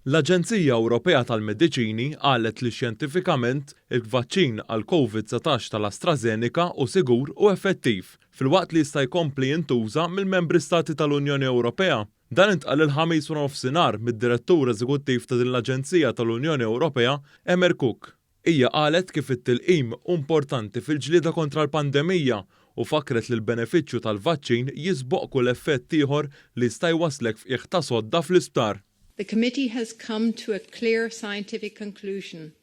L-Aġenzija Ewropea tal-Mediċini qalet li xjentifikament il-vaċċin għall-Covid-19 tal-AstraZeneca hu sigur u effettiv, filwaqt li jista' jkompli jintuża mill-membri stati tal-Unjoni Ewropea. Dan intqal il-Ħamis waranofsinhar mid-Direttur Eżekuttiv ta' din l-Aġenzija tal-Unjoni Ewropea, Emer Cooke. Hija qalet kif it-tilqim hu importanti fil-ġlieda kontra l-pandemija u fakkret li l-benefiċċju tal-vaċċin jisboq kull effett ieħor li jista' jwasslek f'qiegħ ta' sodda fl-isptar. The committee has come to a clear scientific conclusion.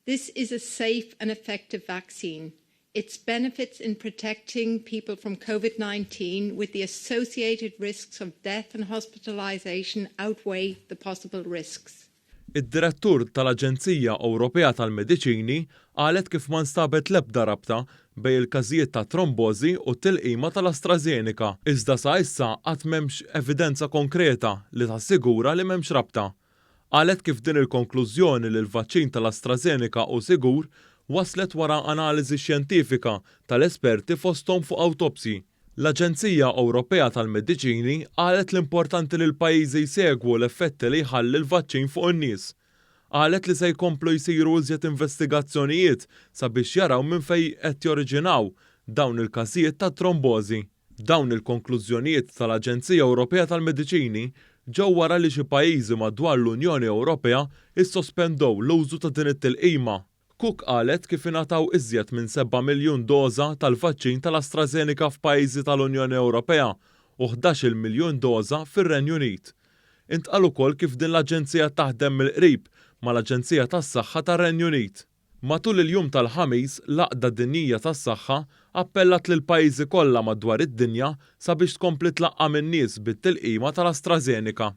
This is a safe and effective vaccine. Its benefits in protecting people from COVID-19 with the associated risks of death and hospitalization outweigh the possible risks. Id-Direttur tal-Aġenzija Ewropea tal-Mediċini qalet kif ma nstabet l-ebda rabta bejn il-każijiet ta' trombożi u t-tilqima tal-AstraZeneca, iżda sa issa għad m'hemmx evidenza konkreta li tassigura li m'hemmx rabta. Qalet kif din il-konklużjoni li l-vaċċin tal-AstraZeneca hu sigur waslet wara analiżi xjentifika tal-esperti fosthom fuq awtopsji. L-Aġenzija Ewropea tal-Mediċini qalet li importanti li l-pajjiżi jsegwu l-effetti li jħalli l-vaċċin fuq in-nies. Qalet li se jkomplu jsiru iżjed investigazzjonijiet sabiex jaraw minn fejn qed joriġinaw dawn il-każijiet ta' trombożi. Dawn il-konklużjonijiet tal-Aġenzija Ewropea tal-Mediċini ġew wara li xi pajjiżi madwar l-Unjoni Ewropea issospendew l-użu ta' din it-tilqima. Cooke qalet kif ingħataw iżjed minn 7 miljun doża tal-vaċċin tal-AstraZeneca f'pajjiżi tal-Unjoni Ewropea u 11-il miljun doża fir-Renju Unit. Intqal ukoll kif din l-aġenzija taħdem mill-qrib mal-Aġenzija tas-Saħħa tar-Renju Unit. Matul il-jum tal-Ħamis, l-Għaqda Dinjija tas-Saħħa appellat lill-pajjiżi kollha madwar id-dinja sabiex tkompli tlaqqam in-nies bit-tilqima tal-AstraZeneca.